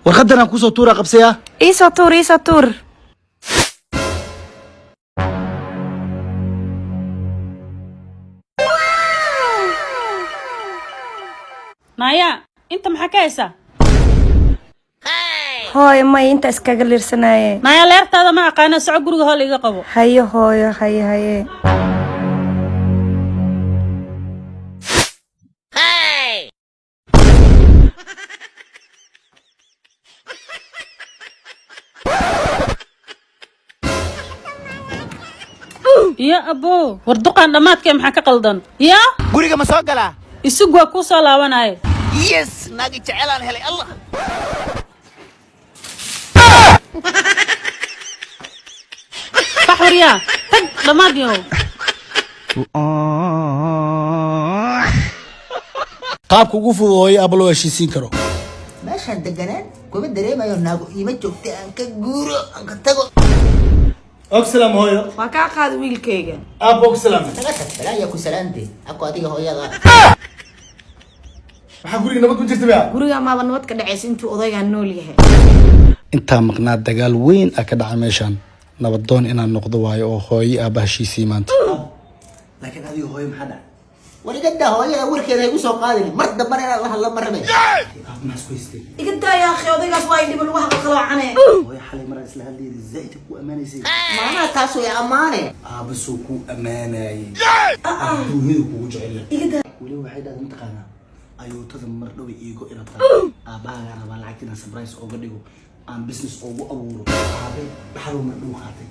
Warqadan aan kusoo tuuraa, qabsaya. Iisoo tuur, iisoo tuur. Naaya, inta maxaa ka haysaa? Hooyo, may, inta iskaga liirsanaaye. Naaya, leertaada ma aqaana. Soco, guriga hool iga qabo. Hayo hooyo, haye haye. Iyo abo, war duqaan dhammaadkee, maxaa ka qaldan ya? Guriga ma soo galaa? Isug, waa kuu soo laabanaaye. Yes, naagi jecelaan helay, Allah. Bax waryaa, tag dhammaad yahow. Qaabka ugu fudud hooyo aaba loo heshiisiin karo. Meeshaan deganaan kuma dareemayo, naago iima joogta. Aan ka guuro, aan ka tago. Ogsalam hooyo. Waa kaa qaad, wiilkayga. Aaba, ogsalam. Naga tag, balaaya ku salaante ako adiga hooyada. Maxaa, guriga nabad ku jirta miya? Guriga maaba nabad ka dhacaysa intuu odaygaa nool yahay. Intaa maqnaa dagaal weyn ah ka dhaca meeshaan. Nabadoon inaan noqdo waayo oo hooyo aaba heshiisii maanta. Laakiin adiga hooyo maxaa dhacay? War iga daa hooyada, warkeeda igu soo qaadin mar dambana inaan la hadlo ma rabay. Aaba, maxaa isku haystay? Iga daa yaa akhi, odaygaas waa idhiba lagu haqalqaloocane. Hooyo, xalay maraan isla hadlayda zaa'id ku ammaanaysay. Maanaha taas way ammaane. Aaba soo ku ammaanayay, adduunyada kugu jecel yahay. Weli waxay dhahday, mataqaanaa, ayuutada mar dhow iigo irabtaa. Aabbahagaa rabaa lacagta inaan surprise ooga dhigo, aan business oogu abuuro. Aabe dhaxaluu mar dhow qaatay.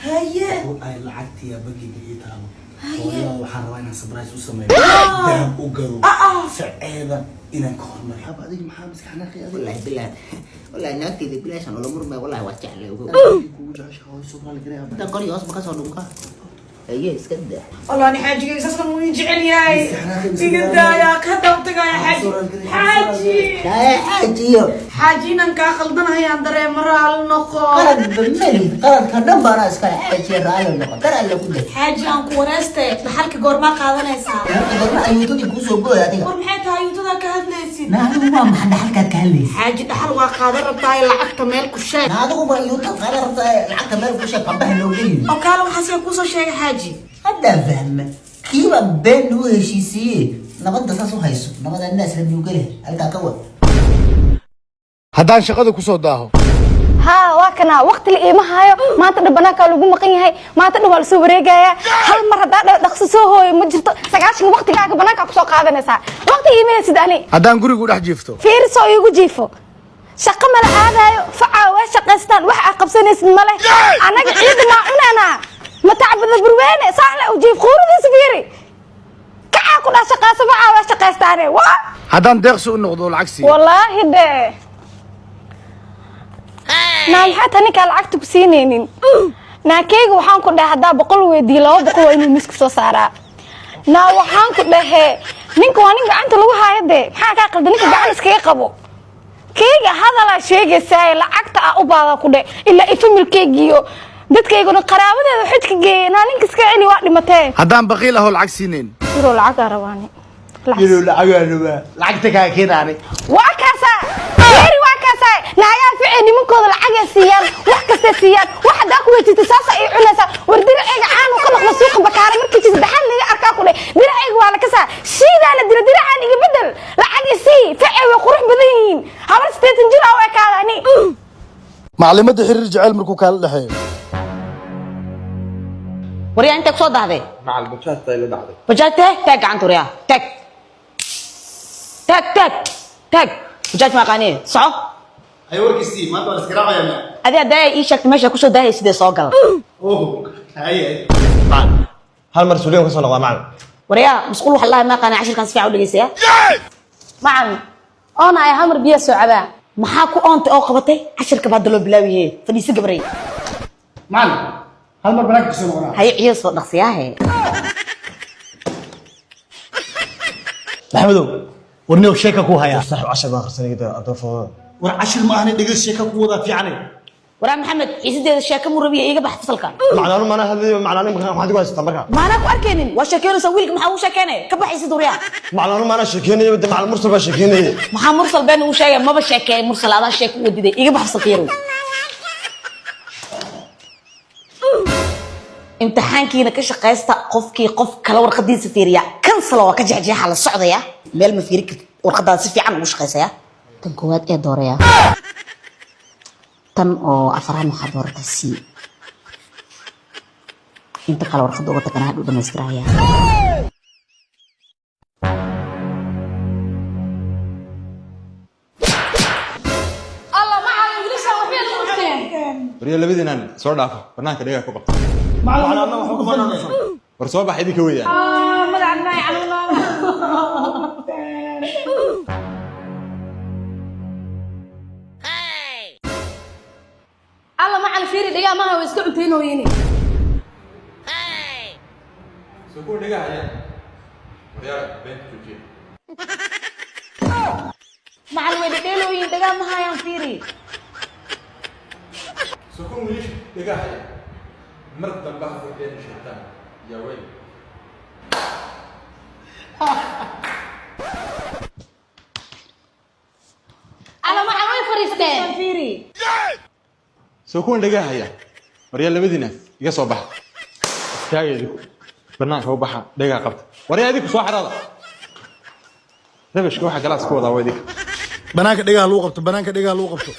Haye. Oo ay lacagtiyaa bangiga ii taalo. Hooyada waxaan rabaa inaan surprise u sameeyo, dahab u gado, ficeeda inaan ka hormariyo. Aaba, adiga maxaa maskaxnaaqi adiga? Wallahi bilaah, wallahi naagteyda bilaashan ula murmay. Wallahi waa jeclay, ogow. Kugu jecesha hooyo, soo raali garee aaba. Intaan kor iyo hoos ma ka soo dhunka. Haye, iska daa. Wallahi xaajigayga saaskan wuu ii jecel yahay. Iga daa yaa akhi, hadda u tagaya xaaji, xaaji. Daa xaajiyo. Xaaji, inaan kaa qaldanahayaan dareemo, raali noqo. Qalad ba melid, qaladka dhan baana iskale xaajiya. Raali noqo, dar alle ku day. Xaaji, aan ku wareeste, dhaxalka goormaa qaadanaysaa? Marka goorma ayuutadii kuu soo gooy adiga? War maxay tahay ayuutadaa ka hadlaysid? Na adigu waa maxay dhaxalkaad ka hadlaysid? Xaaji, dhaxal waa qaadan rabtaa, lacagta meel ku sheeg. Na adigu ma ayuutad qaadan rabtaa, lacagta meel ku sheeg, qambaha looga yimi. Oo kaale, waxaas yaa kuusoo sheegay xaaji? Haddaa fahma, kiiba been lagu heshiisiiye. Nabadda saas u hayso, nabada naas la nuugale, halkaa ka wad. Haddaan shaqada kusoo daaho. Haa, waa kana waqti la iima haayo. Maanta dhan banaankaa lagu maqan yahay, maanta dhan waa lasoo wareegayaa. Hal mar haddaa dhaqso soo hooyo ma jirto. 90 waqtigaaga banaankaa kusoo qaadanaysaa, waqti iima haysid ani. Haddaan gurigu dhex jiifto. Fiirisoo iigu jiifo, shaqo mala aadaayo. Facaa waa shaqaystaan, wax aa qabsanaysid male. Annaga ciida maa cunaanaa matacbada burweyne saale u jiif, quuradiisa fiiri, kacaa ku dhaa shaqayso. Facaa waa shaqaystaane waa. Haddaan deeqsi u noqdo oo lacag siiyo. Wallaahi de naa, maxaa ta ninkaa lacagta ku siinaynin? Naakeyga waxaan ku dhahay, haddaa 100 weydiiyo, 200 waa inuu miiska soo saaraa. Naa waxaan ku dhahe, ninka waa nin gacanta lagu haayo dee. Maxaa kaa qalda? Ninka gacan iskaga qabo. Keyga hadalaa sheegaysaa, lacagta aa u baadaa ku dheh ilaa i familkeygiiyo dadkayguna qaraabadeeda xujka geeye. Naa ninka iska celi, waa dhimatee. Haddaan baqiil ahoo lacag siinayn. Yuro lacagaa rabaani. Inuu lacagaa rabaa, lacagta kaa keenaanay. Waa kaasaa geeri, waa kaasaa. Naagaa ficee nimankooda lacagay siiyaan, wax kastay siiyaan. Wax haddaa ku weydiista saasa ay cunaysaa. War diracayga caanu ka noqda suuqa Bakaara markii jirta dhaxal laga arkaa ku dheh. Diracayga waa la kasaa, shiidaa la dila. Diracaan iga bedel, lacag isii. Ficee way qurux badan yihiin, habar 80 jir aa u ekaada ani. Maclimadda xiriir jecel markuu kaala dhexeeyo. Waryaa, intee kusoo dahday? Macal bajaajta ila dhacday. Bajaaj tee? Taag gacanta waryaa, taag, taag, taag, taag. Bajaaj ma aqaaniye, soco. Hay, warkiisii maanta waa la iska raacayaa. Adi haddaa ii sheegtay meesha kusoo daahaya, sidee soo gal? Oh, haye. Macalin, hal mar suuliyan ka soo noqdaa macalin. Waryaa, musqul waxa lahay ma aqaani. Cashirkan si fiican u dhegeysaya. Macalin, oona ay hamar biyo soo cabaa. Maxaa ku oontay oo qabatay? Cashirka baa hadda loo bilaabiye, fadhiiso gabray. Macalin, hal mar banaanka kasoo noqonaa. Haye, ciyo soo dhaqsiyaahe. Maxamedow, warniyow, sheeka ku hayaa. Saaxib, cashir baan akhrisanay adoo fudud. War cashir ma ahna, dhegeys, sheeka ku wadaa fiicane. Waraa Maxamed, xiisadeeda sheeko murabiya, iiga bax fasalka. Macalin, anu maana hadlayo. Macalin, aniga maxaad igu haysataa marka? Maanaa ku arkaynin, waa sheekeynaysaa. Wiilka maxaa uu sheekeynaya? Ka bax xiisada, waryaa. Macalin, anu maana sheekeynaya de, macalin Mursal baa sheekeynaya. Maxaa Mursal been uu sheegay? Maba sheekeey Mursal, adaa sheeko u wadiday. Iiga bax fasalka, yarow. Imtixaankiina ka shaqaysta. Qofkii qof kale warqadiisa fiiriya kansala, waa ka jexjeexa la socdaya. Meel ma fiiri kartid, warqadaada si fiican ugu shaqaysaya. Tan koowaad ee dooraya, tan oo afaraad waxaa doorataa C. Inta kale warqadda uga tagana, hadhuu dhamaystiraya. Allah macalin, wiilashaan waxbay lagu dhufteen. Waryo, labadiinaan soo dhaafa, banaanka dhigaa ku qabta. Macalin, anna waxba kuma dhufan. War soo bax idinka weeyaan. Magaca naay canuunaada. Alla macalin, fiiri dhigaa maaha, way iska cuntaynooyini. Soo kuwa dhigaa hayaan, waryaala, beenta joojiya. Macalin, way dhedheelooyin, dhagaa ma hayaan, fiiri. Soo kuwa wiilasha dhigaa haya, mar dambe ha been sheegtaan, yaa weyl. Alla macalin, way fariisteen. Fiiri. Soo kuwan dhagaa haya, waryaa, labadiinaas iga soo baxa, istaaga idinku, banaanka u baxa, dhagaa qabta. Waryaa, idinku soo xaraada, rabashka waxa galaas ku wadaa waa idinka. Banaanka dhegaha lagu qabto, banaanka dhegaha lagu qabto.